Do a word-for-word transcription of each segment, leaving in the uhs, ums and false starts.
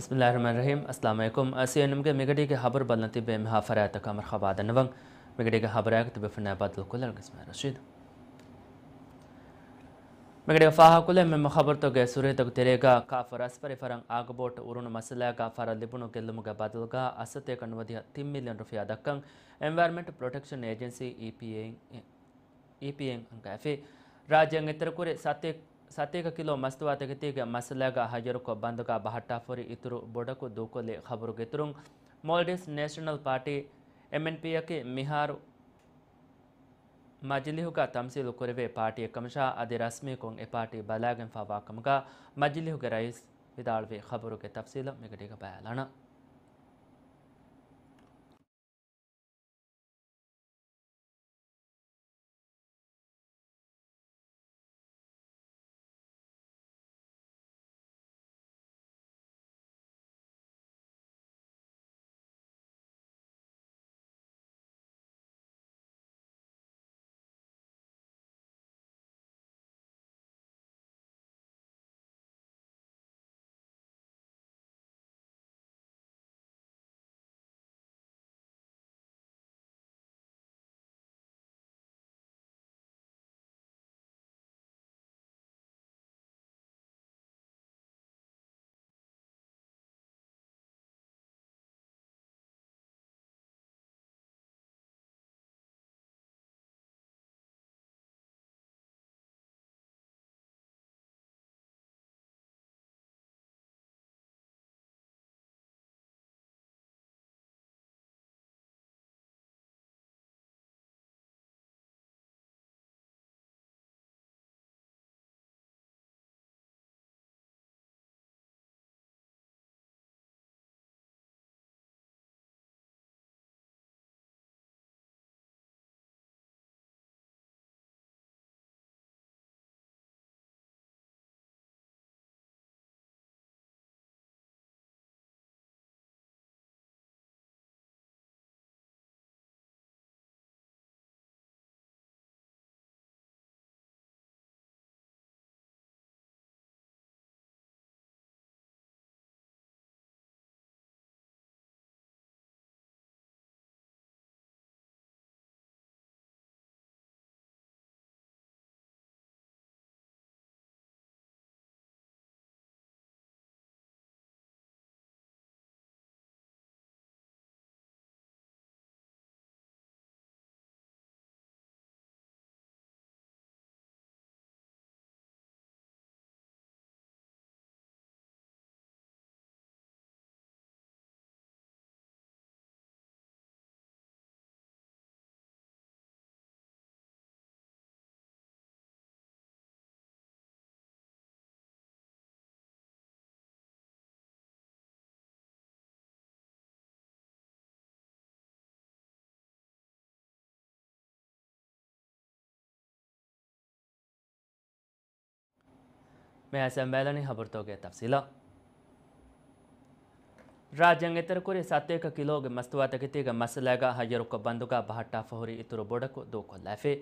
ބިސްމިއްލާހިއްރަޙްމާނިއްރަޙީމް. އައްސަލާމު ޢަލައިކުމް. އަ، ސީއެންއެމްގެ މިގަޑީގެ ޚަބަރު ބަލަން ތިއްބެވި މިހާ ފަރާތްތަކަށް މަރުޙަބާ ދަންނަވަން. މިގަޑީގެ ޚަބަރާގަ ތިބޭފުޅުންނާ ބައްދަލުކޮށްލަން އިސްމާޢީލް ރަޝީދު. މިގަޑީގަ ފާހަގަކޮށްލަން މެންމަ ޚަބަރުތަކުގެ ސުރުޚީތަކުގެ ތެރޭގަ ކާފަ ރަސްފަރި ފަރަން އާގު ބޯޓު އުރުނު މައްސަލާގަ ފަރަށް ލިބުނު ގެއްލުމުގެ ބަދަލުގަ އަށްސަތޭކަ ނުވަދިހަ ތިން މިލިއަން ރުފިޔާ ދައްކަން އެންވަޔަރަންމަންޓް ޕްރޮޓެކްޝަން އޭޖެންސީ، އީޕީއޭ، އީޕީއޭއިން އަންގައިފި. ރާއްޖޭން އެތެރެކުރި ސަތޭ-، ސަތޭކަ ކިލޯ މަސްތުވާތަކެތީގެ މައްސަލާގަ ހައްޔަރުކޮށް ބަންދުގަ ބަހައްޓާފަހުރި އިތުރު ބޮޑަކު ދޫކޮށްލި ޚަބަރުގެ އިތުރުން، މޯލްޑިވްސް ނޭޝަނަލް ޕާޓީ، އެމްއެންޕީއަކީ މިހާރު މަޖިލީހުގަ ތަމްސީލު ކުރެވޭ ޕާޓީއެއް ކަމަށާ، އަދި ރަސްމީކޮށް އެ ޕާޓީ ބަލާގެންފާވާ ކަމުގަ މަޖިލީހުގެ ރައީސް ވިދާޅުވި ޚަބަރުގެ ތަފްސީލަށް މިގަޑީގަ ބަލާލާނަން. މިއައިސް އަނބައިލަނީ ޚަބަރުތަކުގެ ތަފްސީލަށް. ރާއްޖޭން އެތެރެކުރި ސަތޭކަ ކިލޯގެ މަސްތުވާތަކެތީގެ މައްސަލާގަ ހައްޔަރުކޮށް ބަންދުގަ ބަހައްޓާފަހުރި އިތުރު ބޮޑަކު ދޫކޮށްލައިފި.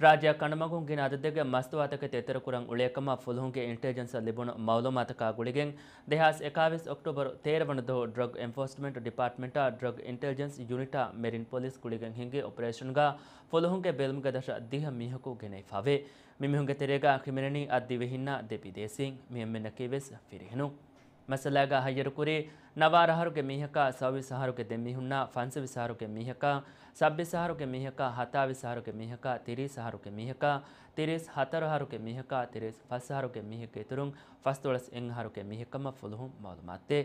ރާއްޖެއަށް ކަނޑުމަގުން ގިނަ އަދަދެއްގެ މަސްތުވާތަކެތި އެތެރެކުރަން އުޅޭ ކަމަށް ފުލުހުންގެ އިންޓެލިޖެންސަށް ލިބުނު މައުލޫމާތަކާ ގުޅިގެން، ދެހާސް އެކާވީސް އޮކްޓޫބަރު ތޭރަ ވަނަ ދުވަހު ޑްރަގް އެންފޯސްމަންޓް ޑިޕާޓްމަންޓާ ޑްރަގް އިންޓެލިޖެންސް ޔުނިޓާ މެރިން ޕޮލިސް ގުޅިގެން ހިންގި އޮޕަރޭޝަންގަ ފުލުހުންގެ ބެލުމުގެ ދަށަށް ދިހަ މީހަކު ގެނައިފާވޭ. މި މީހުންގެ ތެރޭގަ ކިމިނެނީ އަށް ދިވެހިންނާ ދެ ބިދޭސީން. މި އެންމެންނަކީ ވެސް ފިރިހެނުން. މައްސަލާގަ ހައްޔަރުކުރި ނަވާރަ އަހަރުގެ މީހަކާ، ސައުވީސް އަހަރުގެ ދެ މީހުންނާ، ފަންސަވީސް އަހަރުގެ މީހަކާ، ސައްބީސް އަހަރުގެ މީހަކާ، ހަތާވީސް އަހަރުގެ މީހަކާ، ތިރީސް އަހަރުގެ މީހަކާ، ތިރީސް ހަތަރު އަހަރުގެ މީހަކާ، ތިރީސް ފަސް އަހަރުގެ މީހެއްގެ އިތުރުން ފަސްދޮޅަސް އެއް އަހަރުގެ މީހެއްކަމަށް ފުލުހުން މައުލޫމާތުދޭ.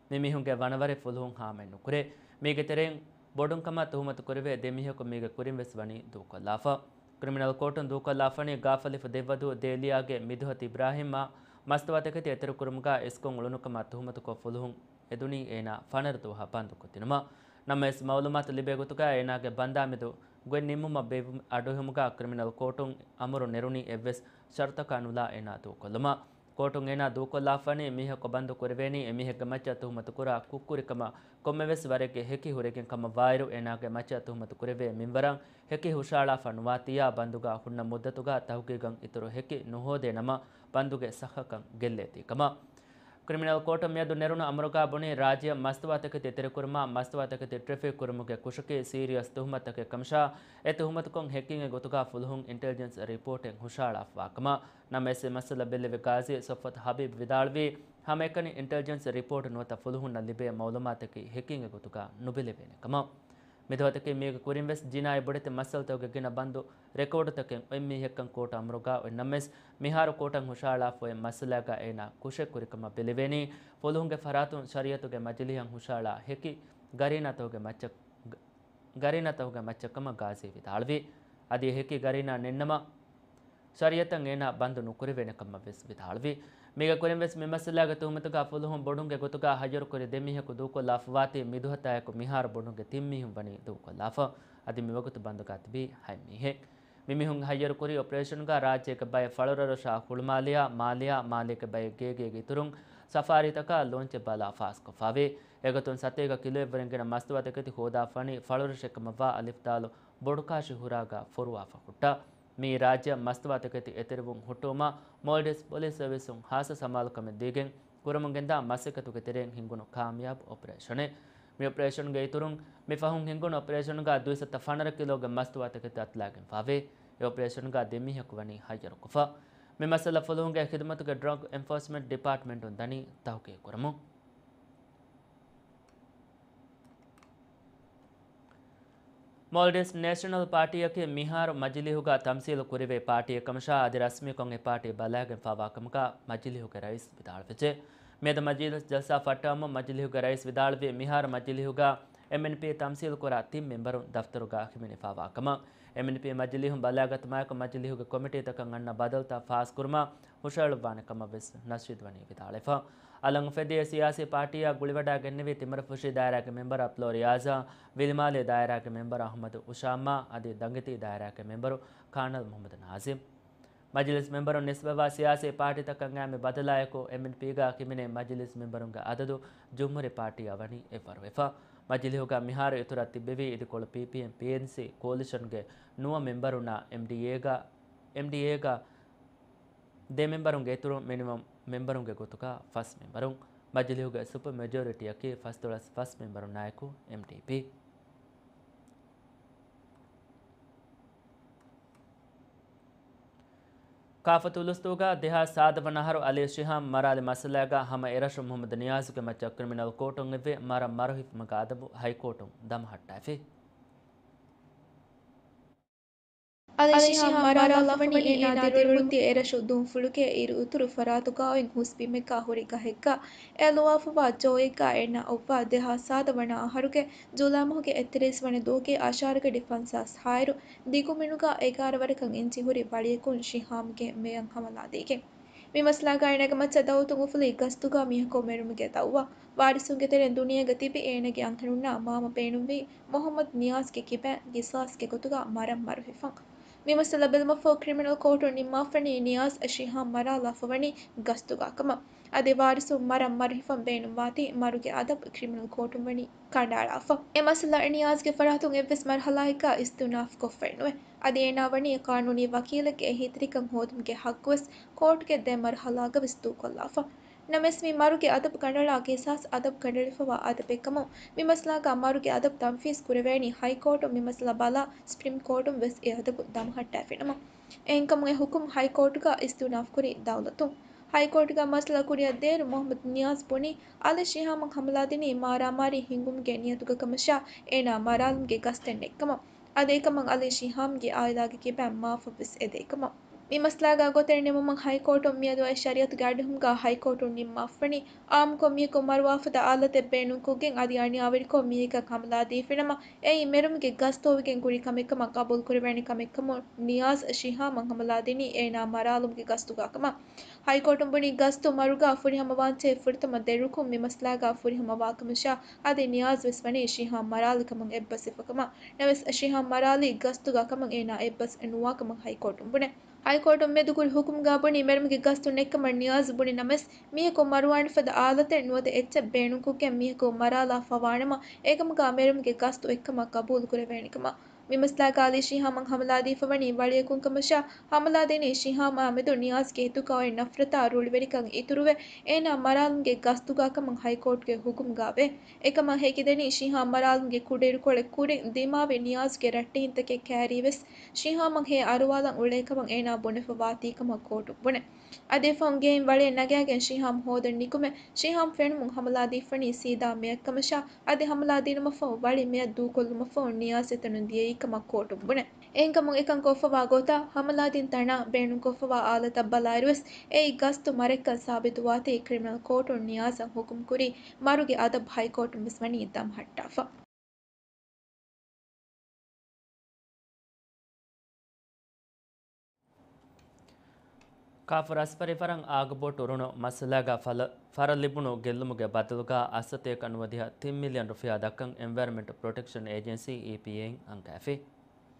މި މީހުންގެ ވަނަވަރެއް ފުލުހުން ހާމައެއް ނުކުރޭ. މީގެ ތެރެއިން ބޮޑުން ކަމަށް ތުހުމަތު ކުރެވޭ ދެ މީހަކު މީގެ ކުރިން ވެސް ވަނީ ދޫކޮށްލާފަ. ކްރިމިނަލް ކޯޓުން ދޫކޮށްލާފަނީ ގާފަލިފު ދެއްވަދޫ ދޭލިޔާގެ މިދުހަތި އިބްރާހިމްއާ މަސްތުވާތަކެތި އެތެރެކުރުމުގަ އިސްކޮށް އުޅުނުކަމަށް ތުހުމަތުކޮށް ފުލުހުން އެދުނީ އޭނާ ފަނަރަ ދުވަހަށް ބަންދުކޮށްދިނުމަށް. ނަމަވެސް މައުލޫމާތު ލިބޭ ގޮތުގަ އޭނާގެ ބަންދާމެދު ގޮތް ނިންމުމަށް ބޭއްވުމުގަ ކްރިމިނަލް ކޯޓުން އަމުރު ނެރުނީ އެއްވެސް ޝަރުތަކާ ނުލާ އޭނާ ދޫކޮށްލުމަށް. ކޯޓުން އޭނާ ދޫކޮށްލާފަނީ މީހަކު ބަންދު ކުރެވޭނީ އެމީހެއްގެ މައްޗަށް ތުހުމަތު ކުރާ ކުށްކުރިކަމަށް ކޮންމެވެސް ވަރެއްގެ ހެކި ހުރެގެން ކަމަށް ވާއިރު، އޭނާގެ މައްޗަށް ތުހުމަތު ކުރެވޭ މިންވަރަށް ހެކި ހުށައަޅާފަ ނުވާތީއާ، ބަންދުގަ ހުންނަ މުއްދަތުގަ ތަހުގީގަށް އިތުރު ހެކި ނުހޯދޭ ނަމަ، ބަންދުގެ ސައްހަކަން ގެއްލޭތީ ކަމަށް. ކްރިމިނަލް ކޯޓުން މިއަދު ނެރުނު އަމުރުގާ ބުނީ، ރާއްޖެއަށް މަސްތުވާތަކެތި އެތެރެކުރުމާ، މަސްތުވާތަކެތި ޓްރެފިކް ކުރުމުގެ ކުށަކީ ސީރިއަސް ތުހުމަތުތަކެއް ކަމަށާ، އެ ތުހުމަތުކޮށް ހެކިންގެ ގޮތުގާ ފުލުހުން އިންޓެލިޖެންސް ރިޕޯޓެއް ހުށައަޅާފަވާ ކަމަށް. ނަމަވެސް، އެ މައްސަލަ ބެއްލެވި ގާޒީ ޞަފްވަތު ހަބީބް ވިދާޅުވީ، ހަމައެކަނި އިންޓެލިޖެންސް ރިޕޯޓް ނުވަތަ ފުލުހުންނަށް ލިބޭ މައުލޫމާތަކީ ހެކިންގެ ގޮތުގާ ނުބެލެވޭނެ ކަމަށް. މިދުވަތަކީ މީގެ ކުރިން ވެސް ޖިނާއީ ބޮޑެތި މައްސަލަތަކުގެ ގިނަ ބަންދު ރެކޯޑުތަކެއް އޮތް މީހެއްކަން ކޯޓު އަމުރުގާ އޮތް ނަމަވެސް، މިހާރު ކޯޓަށް ހުށައަޅާފަ އޮތް މައްސަލާގާ އޭނާ ކުށެއް ކުރިކަމަށް ބެލެވޭނީ، ފުލުހުންގެ ފަރާތުން ޝަރީއަތުގެ މަޖިލީހަށް ހުށައަޅާ ހެކި ގަރީނާތަކުގެ މައްޗަށް، ގަރީނާތަކުގެ މައްޗަށް ކަމަށް ގާޒީ ވިދާޅުވި. އަދި އެ ހެކި ގަރީނާ ނެތްނަމަ، ޝަރީއަތަށް އޭނާ ބަންދު ނުކުރެވޭނެ ކަމަށް ވެސް ވިދާޅުވި. މީގެ ކުރިން ވެސް މި މައްސަލާގެ ތުހުމަތުގާ ފުލުހުން ބޮޑުންގެ ގޮތުގާ ހައްޔަރުކުރި ދެ މީހަކު ދޫކޮށްލާފަވާތީ، މިދުވަހަށާއެކު މިހާރު ބޮޑުންގެ ތިން މީހުން ވަނީ ދޫކޮށްލާފަ. އަދި މިވަގުތު ބަންދުގާ ތިބީ ހަތް މީހެއް. މި މީހުން ހައްޔަރުކުރި އޮޕަރޭޝަންގާ ރާއްޖޭގެ ބައެއް ފަޅުރަށްރަށާ ހުޅުމާލެއާ، މާލެއާ، މާލޭގެ ބައެއް ގޭގޭގެ އިތުރުން ސަފާރީތަކާ ލޯންޗެއް ބަލާ ފާސްކޮށްފަވޭ. އެގޮތުން ސަތޭކަ ކިލޯއެއްވުރެން ގިނަ މަސްތުވާތަކެތި ހޯދާފަވަނީ ފަޅުރަށެއް ކަމަށްވާ އަލިފްދާލު ބޮޑުކާށި ހުރާގާ ފޮރުވާފަ ހުއްޓާ. މިއީ ރާއްޖެއަށް މަސްތުވާތަކެތި އެތެރެވުން ހުއްޓުވުމަށް މޯލްޑިވްސް ޕޮލިސް ސަރވިސުން ހާއްސަ ސަމާލުކަމެއް ދީގެން ކުރަމުން ގެންދާ މަސައްކަތުގެ ތެރެއިން ހިންގުނު ކާމިޔާބު އޮޕަރޭޝަނެއް. މި އޮޕަރޭޝަންގެ އިތުރުން މި ފަހުން ހިންގުނު އޮޕަރޭޝަނުގާ ދުއިސައްތަ ފަނަރަ ކިލޯގެ މަސްތުވާތަކެތި އަތުލާގެންފާވޭ. އެ އޮޕަރޭޝަނުގާ ދެ މީހަކު ވަނީ ހައްޔަރުކޮށްފަ. މި މައްސަލަ ފުލުހުންގެ ޚިދުމަތުގެ ޑްރަގް އެންފޯސްމަންޓް ޑިޕާޓްމަންޓުން ދަނީ ތަހުޤީޤު ކުރަމުން. މޯލްޑިވްސް ނޭޝަނަލް ޕާޓީއަކީ މިހާރު މަޖިލީހުގަ ތަމްސީލު ކުރެވޭ ޕާޓީއެއް ކަމަށާ، އަދި ރަސްމީކޮށް އެ ޕާޓީ ބަލާގެންފާވާ ކަމަކަށް މަޖިލީހުގެ ރައީސް ވިދާޅުވެއްޖެ. މިއަދު މަޖިލިސް ޖަލްސާ ފައްޓަވަމުން މަޖިލީހުގެ ރައީސް ވިދާޅުވީ، މިހާރު މަޖިލީހުގަ އެމްއެންޕީ ތަމްސީލު ކުރާ ތިން މެމްބަރުން ދަފްތަރުގަ ހިމެނިފާވާ ކަމަށް، އެމްއެންޕީ މަޖިލީހުން ބަލާގަތުމާއެކު މަޖިލީހުގެ ކޮމިޓީތަކަށް އަންނަ ބަދަލުތައް ފާސްކުރުމަށް ހުށައެޅުއްވާނެ ކަމަށް ވެސް ނަޝީދު ވަނީ ވިދާޅުވެފަ. އަލަށް އުފެދި އެ ސިޔާސީ ޕާޓީއާ ގުޅިވަޑައިގެންނެވީ ތިމަރަފުށި ދާއިރާގެ މެމްބަރު އަޕްލޯ ރިޔާޒާ، ވިލިމާލޭ ދާއިރާގެ މެމްބަރު އަހުމަދު އުޝާމާ އަދި ދަނގެތީ ދާއިރާގެ މެމްބަރު ކާނަލް މުހައްމަދު ނާޒިމް. މަޖިލިސް މެމްބަރުން ނިސްބަވާ ސިޔާސީ ޕާޓީތަކަށް އައިމި ބަދަލާއެކު، އެމްއެންޕީގަ ކިމިނޭ މަޖިލިސް މެމްބަރުންގެ އަދަދު ޖުމްހޫރީ ޕާޓީއާ ވަނީ އެއްވަރުވެފަ. މަޖިލީހުގަ މިހާރު އިތުރަށް ތިއްބެވީ އިދިކޮޅު ޕީޕީއެމް، ޕީއެންސީ ކޯލިޝަންގެ ނުވަ މެމްބަރުންނާ އެމްޑީއޭގަ، އެމްޑީއޭގަ ދެ މެމްބަރުންގެ އިތުރުން މިނިމަމް މެމްބަރުންގެ ގޮތުގަ ފަސް މެމްބަރުން. މަޖިލީހުގެ ސުޕަ މެޖޯރިޓީއަކީ ފަސްދޮޅަސް ފަސް މެމްބަރުންނާއެކު އެމްޑީޕީ. ކާފަތު އުލުސްތޫގަ ދެހާސް ސާދަ ވަނަ އަހަރު އަލީ ޝިހާމް މަރާލި މައްސަލާގަ ހަމަ އެރަށު މުހައްމަދު ނިޔާޒުގެ މައްޗަށް ކްރިމިނަލް ކޯޓުން އެއްވި މަރަށް މަރުހިފުމުގެ އަދަބު ހައިކޯޓުން ދަމަހައްޓައިފި. އަލީ ޝިހާމް މަރާލާފަވަނީ އޭނާ ދިރިއުޅުންތީ އެރަށު ދުންފުޅުގެ އިރު އުތުރު ފަރާތުގަ އޮތް ހުސް ބިމެއްގަ ހުރި ގަހެއްގަ. އެ ލުވާފަވާ ޖޯއެއްގަ އޭނާ އޮއްވާ ދެހާސް ސާދަ ވަނަ އަހަރުގެ ޖުލައި މަހުގެ އެއްތިރީސް ވަނަ ދުވަހުގެ އަށާރަގަޑި ފަންސާސް ހާއިރު ދިގު މިނުގަ އެގާރަ ވަރަކަށް އިންޗި ހުރި ބަޅިއަކުން ޝިހާމްގެ މެޔަށް ހަމަލާދީގެން. މި މައްސަލާގަ އޭނާގެ މައްޗަށް ދައުލަތުން އުފުލި ގަސްތުގަ މީހަކު މެރުމުގެ ދައުވާ. ވާރިސުންގެ ތެރެއިން ދުނިޔޭގަ ތިބި އޭނާގެ އަންހެނުންނާ މާމަ ބޭނުންވީ މުހައްމަދު ނިޔާޒްގެ ކިބައިން ގިސާސްގެ ގޮތުގަ މަރަށް މަރުހިފަން. މި މައްސަލަ ބެލުމަށްފަހު ކްރިމިނަލް ކޯޓުން ނިންމާފަނީ ނިޔާޒް ޝިހާމް މަރާލާފަވަނީ ގަސްތުގަ ކަމަށް. އަދި ވާރިސުން މަރަށް މަރުހިފަން ބޭނުންވާތީ މަރުގެ އަދަބު ކްރިމިނަލް ކޯޓުން ވަނީ ކަނޑައަޅާފަ. އެ މައްސަލަ ނިޔާޒްގެ ފަރާތުން އެއްވެސް މަރުހަލާއެއްގަ އިސްތިއުނާފް ކޮށްފައެއް ނުވޭ. އަދި އޭނާ ވަނީ ޤާނޫނީ ވަކީލެއްގެ އެހީތެރިކަން ހޯދުމުގެ ޙައްޤުވެސް ކޯޓުގެ ދެ މަރުހަލާގަވެސް ދޫކޮށްލާފަ. ނަމަވެސް މި މަރުގެ އަދަބު ކަނޑައަޅާ ގިސާސް އަދަބު ކަނޑައެޅިފަވާ އަދަބެއްކަމުން މި މައްސަލާގަ މަރުގެ އަދަބު ތަންފީޒް ކުރެވޭނީ ހައިކޯޓުން މި މައްސަލަ ބަލާ ސްޕްރީމް ކޯޓުން ވެސް އެ އަދަބު ދަމަހައްޓައިފިނަމަ. އެހެންކަމުން އެ ޙުކުމް ހައިކޯޓުގަ އިސްތިއުނާފް ކުރީ ދައުލަތުން. ހައިކޯޓުގަ މައްސަލަ ކުރިއަށް ދޭއިރު މުޙައްމަދު ނިޔާޒް ބުނީ އަލީ ޝިހާމަށް ހަމަލާދިނީ މާރާމާރީ ހިންގުމުގެ ނިޔަތުގަ ކަމަށާ އޭނާ މަރާލުމުގެ ގަސްތެއް ނެތްކަމަށް. އަދި އެކަމަށް އަލީ ޝިހާމްގެ އާއިލާގެ ކިބައިން މާފަށްވެސް އެދޭ ކަމަށް. މި މައްސަލާގަ ގޮތެއް ނިމުމަށް ހައިކޯޓުން މިއަދު އޮތް ޝަރީއަތުގެ އަޑުއެހުމުގަ ހައިކޯޓުން ނިންމާފަނީ އާއްމުކޮށް މީހަކު މަރުވާފަދަ އާލަތެއް ބޭނުންކޮށްގެން އަދި އަނިޔާވެރިކޮށް މީހަކަށް ހަމަލާދީފިނަމަ، އެއީ މެރުމުގެ ގަސްތު އޮވިގެން ކުރި ކަމެއްކަމަށް ގަބޫލުކުރެވޭނެ ކަމެއްކަމުން ނިޔާޒް ޝިހާމަށް ހަމަލާދިނީ އޭނާ މަރާލުމުގެ ގަސްތުގަ ކަމަށް. ހައިކޯޓުން ބުނީ ގަސްތު މަރުގަ ފުރިހަމަ ވާންޗައެއް ފުރަތަމަ ދެ ރުކުން މި މައްސަލާގަ ފުރިހަމަވާކަމަށާ، އަދި ނިޔާޒް ވެސް ވަނީ ޝިހާމް މަރާލިކަމަށް އެއްބަސްވިފަކަމަށް. ނަމަވެސް، ޝިހާމް މަރާލީ ގަސްތުގަ ކަމަށް އޭނާ އެއްބަސް ނުވާކަމަށް ހައިކޯޓުން ބުނެ. ހައިކޯޓުން މެދުކުރި ހުކުމުގަ ބުނީ މެރުމުގެ ގަސްތު ނެތްކަމަށް ނިޔާޒް ބުނި ނަމަވެސް، މީހަކު މަރުވާނެފަދަ އާލަތެއް ނުވަތަ އެއްޗެއް ބޭނުންކޮށްގެން މީހަކު މަރާލާފަވާނަމަ، އެކަމުގަ މެރުމުގެ ގަސްތު އެއްކަމަށް ގަބޫލުކުރެވޭނެކަމަށް. މި މައްސަލާގަ އަލީ ޝިހާމަށް ހަމަލާދީފަވަނީ ވަޅިއަކުން ކަމަށާ، ހަމަލާދިނީ ޝިހާމާ މެދު ނިޔާޒްގެ ހިތުގަ އޮތް ނަފްރަތާ ރުޅިވެރިކަން އިތުރުވެ، އޭނާ މަރާލުމުގެ ގަސްތުގަ ކަމަށް ހައިކޯޓުގެ ހުކުމްގައެވެ. އެކަމަށް ހެކިދެނީ ޝިހާމް މަރާލުމުގެ ކުޑައިރުކޮޅެއް ކުރިން ދިމާވި ނިޔާޒްގެ ރައްޓެހިންތަކެއް ކައިރީވެސް، ޝިހާމަށް ހޭ އަރުވާލަން އުޅޭކަމަށް އޭނާ ބުނެފަވާތީކަމަށް ކޯޓުން ބުނެ. އަދި އެފަހުން ގެއިން ވަޅިއެއް ނަގާގެން ޝިހާމް ހޯދަން ނިކުމެ، ޝިހާމް ފެނުމުން ހަމަލާދީފަނީ ސީދާ މެޔަށްކަމަށާ، އަދި ހަމަލާދީނުމަށްފަހު ވަޅި މެޔަށް ދޫކޮށްލުމަށްފަހު ނިޔާޒް އެތަނުން ދިޔައީކަމަށް ކޯޓުން ބުނެ. އެހެންކަމުން އެކަން ކޮށްފަވާ ގޮތާ، ހަމަލާދީން ތަނާ ބޭނުންކޮށްފަވާ އާލަތަށް ބަލާއިރުވެސް، އެއީ ގަސްތު މަރެއްކަން ސާބިތުވާތީ ކްރިމިނަލް ކޯޓުން ނިޔާޒަށް ހުކުމްކުރީ މަރުގެ އަދަބު. ހައިކޯޓުން ވެސް ވަނީ ދަމަހައްޓާފަ. ކާފު ރަސްފަރި ފަރަން އާގުބޯޓު އުރުނު މައްސަލާގަ ފަރަށް ލިބުނު ގެއްލުމުގެ ބަދަލުގަ އަށްސަތޭކަ ނުވަދިހަ ތިން މިލިއަން ރުފިޔާ ދައްކަން އެންވަޔަރަމެންޓް ޕްރޮޓެކްޝަން އޭޖެންސީ، އީޕީއޭ، އިން އަންގައިފި.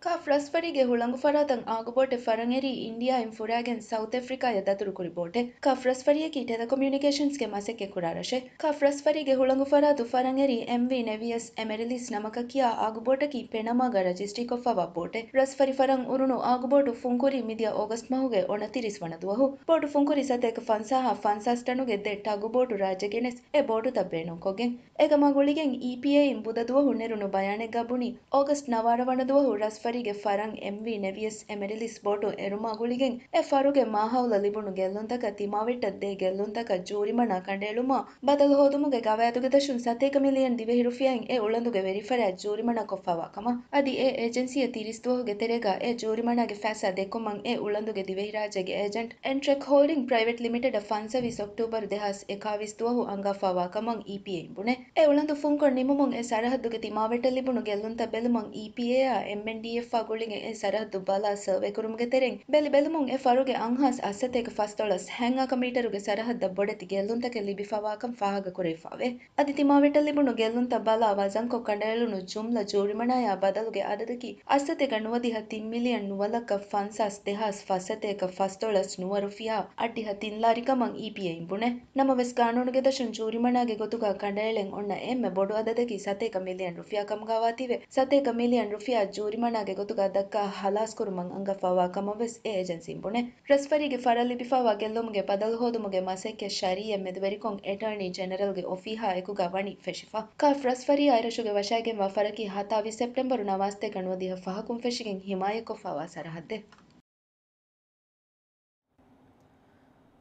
ކާފް ރަސްފަރީގެ ހުޅަނގު ފަރާތަށް އާގުބޯޓެއް ފަރަންއެރީ އިންޑިއާއިން ފުރާގެން ސައުތް އެފްރިކާޔަށް ދަތުރުކުރި ބޯޓެއް. ކާފް ރަސްފަރީއަކީ ޓެލެކޮމިއުނިކޭޝަންސްގެ މަސައްކަތްކުރާ ރަށެއް. ކާފް ރަސްފަރީގެ ހުޅަނގު ފަރާތު ފަރަންއެރީ އެމްވީ ނެވިޔަސް އެމެރިލިސް ނަމަކަށް ކިޔާ އާގުބޯޓަކީ ޕެނަމާގަ ރަޖިސްޓްރީކޮށްފަވާ ބޯޓެއް. ރަސްފަރި ފަރަން އުރުނު އާގުބޯޓު ފުންކުރީ މިދިޔަ އޯގަސްޓް މަހުގެ އޮނަތިރީސް ވަނަ ދުވަހު. ބޯޓު ފުންކުރި ސަތޭކަ ފަންސާހާ ފަންސާސް ޓަނުގެ ދެ ޓަގުބޯޓު ރާއްޖެ ގެނެސް އެ ބޯޓުތައް ބޭނުންކޮށްގެން. އެކަމާ ގުޅިގެން އީޕީއޭއިން ބުދަ ދުވަހު ނެރުނު ބަޔާނެއްގަ ބުނީ، އޯގަސްޓް ނަވާރަ ވަނަ ދުވަހު ރަސްފަރީގެ ފަރަން އެމްވީ ނެވިޔަސް އެމެރިލިސް ބޯޓު އެރުމާ ގުޅިގެން އެ ފަރުގެ މާހައުލަށް ލިބުނު ގެއްލުންތަކަށް ތިމާވެއްޓަށް ދޭ ގެއްލުންތަކަށް ޖޫރިމަނާ ކަނޑައެޅުމާ، ބަދަލު ހޯދުމުގެ ގަވާއިދުގެ ދަށުން ސަތޭކަ މިލިއަން ދިވެހި ރުފިޔާއިން އެ އުޅަނދުގެ ވެރިފަރާތް ޖޫރިމަނާ ކޮށްފަވާ ކަމަށް. އަދި އެ އޭޖެންސީއަށް ތިރީސް ދުވަހުގެ ތެރޭގަ އެ ޖޫރިމަނާގެ ފައިސާ ދެއްކުމަށް އެ އުޅަނދުގެ ދިވެހިރާއްޖޭގެ އޭޖެންޓް އެންޓްރެކް ހޯލްޑިން ޕްރައިވެޓް ލިމިޓެޑަށް ފަންސަވީސް އޮކްޓޫބަރު ދެހާސް އެކާވީސް ދުވަހު އަންގާފަވާ ކަމަށް އީޕީއޭއިން ބުނެ. އެ އުޅަނދު ފުންކޮށް ނިމުމުން އެ ސަރަހައްދުގެ ތިމާވެއްޓަށް ލިބުނު ގެއްލުންތައް ބެލުމަށް އީޕީއޭއާ އެމްއެންޑީއެފްއާ ގުޅިގެން އެ ސަރަހައްދު ބަލާ ސަރވޭ ކުރުމުގެ ތެރެއިން ބެލި ބެލުމުން އެ ފަރުގެ އަށްހާސް އަށްސަތޭކަ ފަސްދޮޅަސް ހެން އަކަ މީޓަރުގެ ސަރަހައްދަށް ބޮޑެތި ގެއްލުންތަކެއް ލިބިފަވާކަން ފާހަގަކުރެވިފައެވެ. އަދި ތިމާވެއްޓަށް ލިބުނު ގެއްލުންތައް ބަލާ ވަޒަންކޮށް ކަނޑައެޅުނު ޖުމްލަ ޖޫރިމަނާޔާ ބަދަލުގެ އަދަދަކީ އަށްސަތޭކަ ނުވަދިހަ ތިން މިލިއަން ނުވަލައްކަ ފަންސާސް ދެހާސް ފަސްސަތޭކަ ފަސްދޮޅަސް ނުވަ ރުފިޔާ އަށްޑިހަ ތިން ލާރި ކަމަށް އީޕީއޭއިން ބުނެ. ނަމަވެސް، ގާނޫނުގެ ދަށުން ޖޫރިމަނާގެ ގޮތުގަ ކަނޑައެޅެން އޮންނަ އެންމެ ބޮޑު އަދަދަކީ ސަތޭކަ މިލިއަން ރުފިޔާ ކަމުގައިވާތީވެ، ސަތޭކަ މިލިއަން ރުފިޔާ ޖޫރިމަނާގެ ގޮތުގަ ދައްކާ ހަލާސްކުރުމަށް އަންގާފަވާ ކަމަށްވެސް އެ އޭޖެންސީން ބުނެ. ރަސްފަރީގެ ފަރަށް ލިބިފައިވާ ގެއްލުމުގެ ބަދަލު ހޯދުމުގެ މަސައްކަތް ޝަރީއަތް މެދުވެރިކޮށް އެޓާނީ ޖެނެރަލްގެ އޮފީހާ އެކުގަ ވަނީ ފެށިފަ. ކާފް ރަސްފަރީ އައިރަށުގެ ވަށައިގެންވާ ފަރަކީ ހަތާވީސް ސެޕްޓެމްބަރު ނަވާސްތޭކަ ނުވަދިހަ ފަހަކުން ފެށިގެން ހިމާޔަތްކޮށްފައިވާ ސަރަހައްދެއް.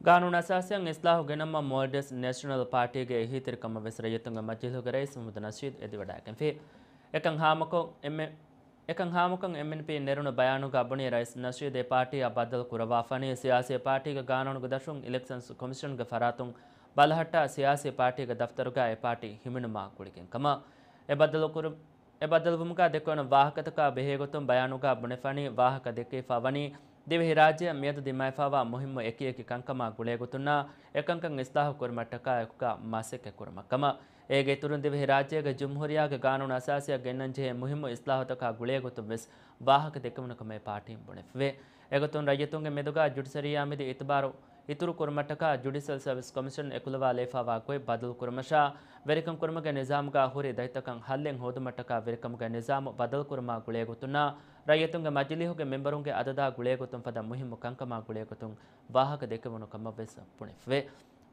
ގާނޫނު އަސާސީއަށް އިސްލާހު ގެނައްމަށް މޯލްޑިވްސް ނޭޝަނަލް ޕާޓީގެ އެހީތެރިކަމަށް ވެސް ރައްޔިތުންގެ މަޖިލީހުގެ ރައީސް މުހައްމަދު ނަޝީދު އެދިވަޑައިގެންފި. އެކަން ހާމަކޮށް އެންމެ، އެކަން ހާމަކޮށް އެމްއެންޕީ ނެރުނު ބަޔާނުގަ ބުނީ ރައީސް ނަޝީދު އެ ޕާޓީއާ ބައްދަލު ކުރައްވާފަނީ ސިޔާސީ ޕާޓީގެ ގާނޫނުގެ ދަށުން އިލެކްޝަންސް ކޮމިޝަންގެ ފަރާތުން ބަލަހައްޓާ ސިޔާސީ ޕާޓީގެ ދަފްތަރުގަ އެ ޕާޓީ ހިމެނުމާ ގުޅިގެން ކަމަށް. އެ ބައްދަލު ކުރު، އެ ބައްދަލުވުމުގަ ދެކެވުނު ވާހަކަތަކާ ބެހޭގޮތުން ބަޔާނުގަ ބުނެފަނީ، ވާހަކަ ދެއްކެވިފަ ވަނީ ދިވެހިރާއްޖެއަށް މިއަދު ދިމާވެފައިވާ މުހިއްމު އެކިއެކި ކަންކަމާ ގުޅޭގޮތުންނާ އެކަންކަން އިސްލާހު ކުރުމަށްޓަކާ އެކުގަ މަސައްކަތް ކުރުމަށް ކަމަށް. އޭގެ އިތުރުން ދިވެހިރާއްޖޭގެ ޖުމްހޫރިއްޔާގެ ގާނޫނު އަސާސީއަށް ގެންނަންޖެހޭ މުހިއްމު އިސްލާހުތަކާ ގުޅޭގޮތުން ވެސް ވާހަކަ ދެއްކެވުނު ކަމަށް ޕާޓީން ބުނެފިވޭ. އެގޮތުން ރައްޔިތުންގެ މެދުގަ ޖުޑިޝަރީއާ މެދު އިތުބާރު އިތުރު ކުރުމަށްޓަކާ ޖުޑިޝަލް ސަރވިސް ކޮމިޝަން އެކުލަވާލައިފައިވާ ގޮތް ބަދަލު ކުރުމަށާ، ވެރިކަން ކުރުމުގެ ނިޒާމުގަ ހުރި ދަތިތަކަށް ހައްލެއް ހޯދުމަށްޓަކާ ވެރިކަމުގެ ނިޒާމު ބަދަލު ކުރުމާ ގުޅޭގޮތުންނާ، ރައްޔިތުންގެ މަޖިލީހުގެ މެމްބަރުންގެ އަދަދާ ގުޅޭގޮތުން ފަދަ މުހިއްމު ކަންކަމާ ގުޅޭގޮތުން ވާހަކަ ދެކެވުނު ކަމަށް ވެސް ބުނެފިވޭ.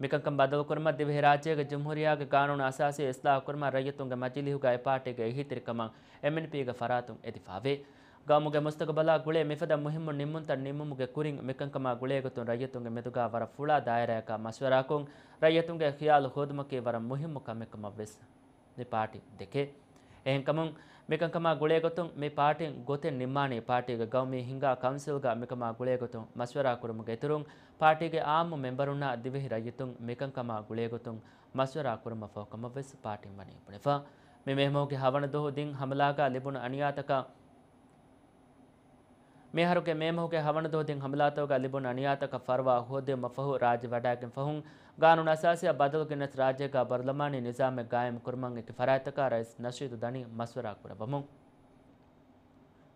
މިކަންކަން ބަދަލުކުރުމަށް ދިވެހިރާއްޖޭގެ ޖުމްހޫރިއްޔާގެ ގާނޫނު އަސާސީ އިސްލާހު ކުރުމަށް ރައްޔިތުންގެ މަޖިލީހުގައި ޕާޓީގެ އެހީތެރިކަމަށް އެމްއެންޕީގެ ފަރާތުން އެދިފައިވޭ. ގައުމުގެ މުސްތަގުބަލާ ގުޅޭ މިފަދަ މުހިއްމު ނިންމުންތައް ނިންމުމުގެ ކުރިން މިކަންކަމާ ގުޅޭގޮތުން ރައްޔިތުންގެ މެދުގަ ވަރަށް ފުޅާ ދާއިރާއަކާ މަޝްވަރާކޮށް، ރައްޔިތުންގެ ޚިޔާލު ހޯދުމަކީ ވަރަށް މުހިއްމު ކަމެއް ކަމަށް ވެސް މި ޕާޓީ ދެކޭ. އެހެންކަމުން، މިކަންކަމާ ގުޅޭގޮތުން މި ޕާޓީން ގޮތެއް ނިންމާނީ ޕާޓީގެ ގައުމީ ހިންގާ ކައުންސިލްގަ މިކަމާ ގުޅޭގޮތުން މަޝްވަރާ ކުރުމުގެ އިތުރުން، ޕާޓީގެ އާއްމު މެމްބަރުންނާ ދިވެހި ރައްޔިތުން މިކަންކަމާ ގުޅޭގޮތުން މަޝްވަރާ ކުރުމަށްފަހު ކަމަށް ވެސް ޕާޓީން ވަނީ ބުނެފަ. މި މޭމަހުގެ ހަވަނަ ދުވަހު ދިން ހަމަލާގަ ލިބުނު އަނިޔާތަކަށް، މިއަހަރުގެ މޭމަހުގެ ހަވަނަ ދުވަހު ދިން ހަމަލާތަކުގަ ލިބުނު އަނިޔާތަކަށް ފަރުވާ ހޯދުމަށްފަހު ރާއްޖެ ވަޑައިގެން ފަހުން، ގާނޫނު އަސާސީއަށް ބަދަލު ގެނެސް ރާއްޖޭގަ ބަރުލަމާނީ ނިޒާމެއް ގާއިމް ކުރުމަށް އެކި ފަރާތްތަކާ ރައީސް ނަޝީދު ދަނީ މަޝްވަރާ ކުރައްވަމުން.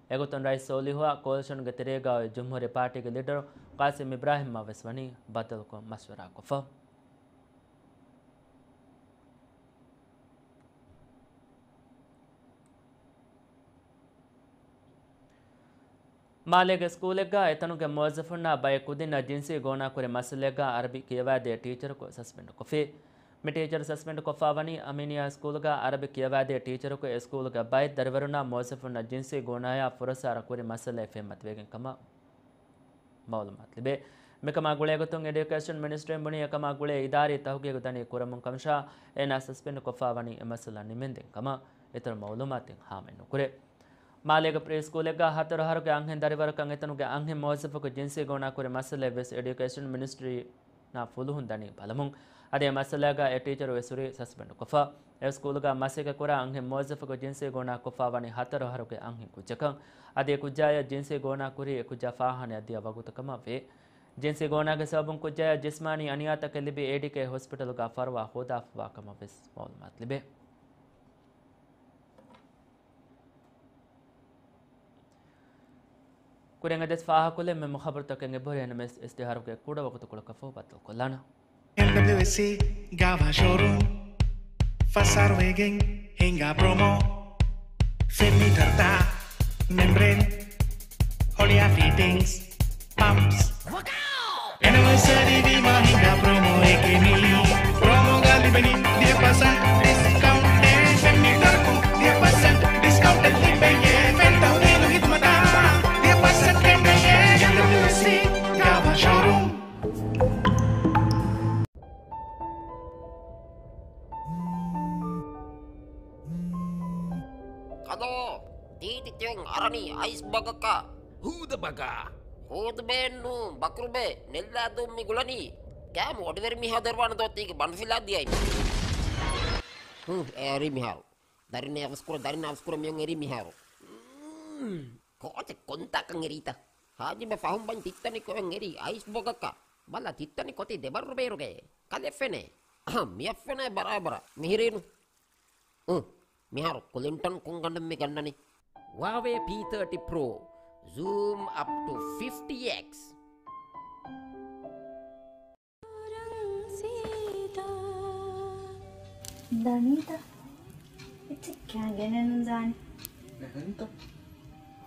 އެގޮތުން ރައީސް ސޯލިހުއާ ކޯލިޝަނުގެ ތެރޭގަ އޮތް ޖުމްހޫރީ ޕާޓީގެ ލީޑަރު ޤާސިމް އިބްރާހިމްއާ ވެސް ވަނީ ބައްދަލުކޮށް މަޝްވަރާ ކޮށްފަ. މާލޭގެ ސްކޫލެއްގަ އެތަނުގެ މުވައްޒަފުންނާ ބައެއް ކުދިންނަށް ޖިންސީ ގޯނާކުރި މައްސަލައެއްގަ އަރަބި ކިޔަވާދޭ ޓީޗަރަކު ސަސްޕެންޑް ކޮށްފި. މި ޓީޗަރު ސަސްޕެންޑް ކޮށްފާވަނީ އަމީނިއާ ސްކޫލުގަ އަރަބި ކިޔަވާދޭ ޓީޗަރަކު އެ ސްކޫލުގެ ބައެއް ދަރިވަރުންނާ މުވައްޒަފުންނަށް ޖިންސީ ގޯނާޔާ ފުރައްސާރަ ކުރި މައްސަލައެއް ފެންމަތިވެގެން ކަމަށް މައުލޫމާތު ލިބޭ. މިކަމާ ގުޅޭގޮތުން އެޑިއުކޭޝަން މިނިސްޓްރީން ބުނީ އެކަމާ ގުޅޭ އިދާރީ ތަހުގީގު ދަނީ ކުރަމުން ކަމަށާ، އޭނާ ސަސްޕެންޑް ކޮށްފާވަނީ އެ މައްސަލަ ނިމެންދެން ކަމަށް އިތުރު މައުލޫމާތެއް ހާމައެއް ނުކުރޭ. މާލޭގެ ޕްރީ ސްކޫލެއްގަ ހަތަރު އަހަރުގެ އަންހެން ދަރިވަރަކަށް އެތަނުގެ އަންހެން މުވައްޒަފަކު ޖިންސީ ގޯނާ ކުރި މައްސަލައެއް ވެސް އެޑިއުކޭޝަން މިނިސްޓްރީނާ ފުލުހުން ދަނީ ބަލަމުން. އަދި އެ މައްސަލައިގަ އެ ޓީޗަރު ވެސް ހުރީ ސަސްޕެންޑް ކޮށްފަ. އެ ސްކޫލުގަ މަސައްކަތް ކުރާ އަންހެން މުވައްޒަފަކު ޖިންސީ ގޯނާ ކޮށްފާ ވަނީ ހަތަރު އަހަރުގެ އަންހެން ކުއްޖަކަށް. އަދި އެ ކުއްޖާޔަށް ޖިންސީ ގޯނާ ކުރީ އެ ކުއްޖާ ފާހާނަޔަށް ދިޔަ ވަގުތު ކަމަށް ވޭ. ޖިންސީ ގޯނާގެ ސަބަބުން ކުއްޖާޔަށް ޖިސްމާނީ އަނިޔާތަކެއް ލިބި އޭޑީކޭ ހޮސްޕިޓަލުގަ ފަރުވާ ހޯދާފަވާ ކަމަށް ވެސް މައުލޫމާތު ލިބޭ. ކުރިން އެދެސް ފާހަގަކޮށްލެވޭ މެމް ޚަބަރުތަކެއް އެބަހުރި އެންއެމްއެސް އިސްތިހާރުގެ ކުޑަ ވަގުތުކޮޅަކަށްފަހު ބައްދަލުކޮށްލާނަން. އެމްޑަބްލިއުއެސްސީ ގާވާ ޝޯރޫމް ފަސް އަހަރު ވެގެން ހިނގާ ޕްރޮމޯ. ފެން މީޓަރުތައް، މެމްބްރޭން، ހޮޅިއާ ފިޓިންގްސް، ޕަމްޕްސް. އެނިވަރސަރީ ވީމާ ހިނގާ ޕްރޮމޯއެކޭ މީ. ޕްރޮމޯގަ ލިބެނީ ދިހަ ޕަސެންޓް ޑިސްކައުންޓެއް. ފެން މީޓަރަކުން ދިހަ ޕަސެންޓް ޑިސްކައުންޓެއް ލިބެޔޭ. ފެން ތަހުލީލު ހިދުމަތާ ދިހަ ޕަސެންޓް ކެނޑެޔޭ. އެމްޑަބްލިއުއެސްސީ ގާވާ ޝޯރޫމް. ކަލޯ، ދީދި ތިޔަން އަރަނީ އައިސް ބަގަކަށް. ހޫދަ ބަގާ. ހޫދުބޭއެއްނޫން، ބަކުރުބޭ، ނެއްލާދޫން މި ގުޅަނީ. ކާމު އޮޑިވެރި މީހާ ދޮރުވާނެ ދޯ ތީގެ ބަނޑުފިލާ ދިޔައިން. ހު، އެރީ މިހާރު. ދަރިން އަވަސްކުރަ، ދަރިން އަވަސްކުރަ މިޔަން އެރީ މިހާރު. ކޯޗެއް ކޮންތާކަން އެރީތަ؟ ހާޖިބަ ފަހުން ބަން ތިއްތަނި ކޮއެން އެރީ އައިސް ބޮގަކަށް. ބަލަ ތިއްތަނި ކޮތީ ދެބަރު ބޭރުގައޭ. ކަލެ ފެނޭ. އަހަ، މިއަށް ފެނޭ ބަރާބަރަށް. މިހިރީނު. އު، މިހާރު ކުލިންޓަން ކުންގަނޑެއް މި ގަންނަނީ. ހުއާވޭ ޕީ ތާޓީ ޕްރޯ. ޒޫމް އަޕް ޓު ފިފްޓީ އެކްސް. ދަނީތަ؟ އެއްޗެއް ކާ ގެނެއްނު ޒާނި. އެހެންތަ؟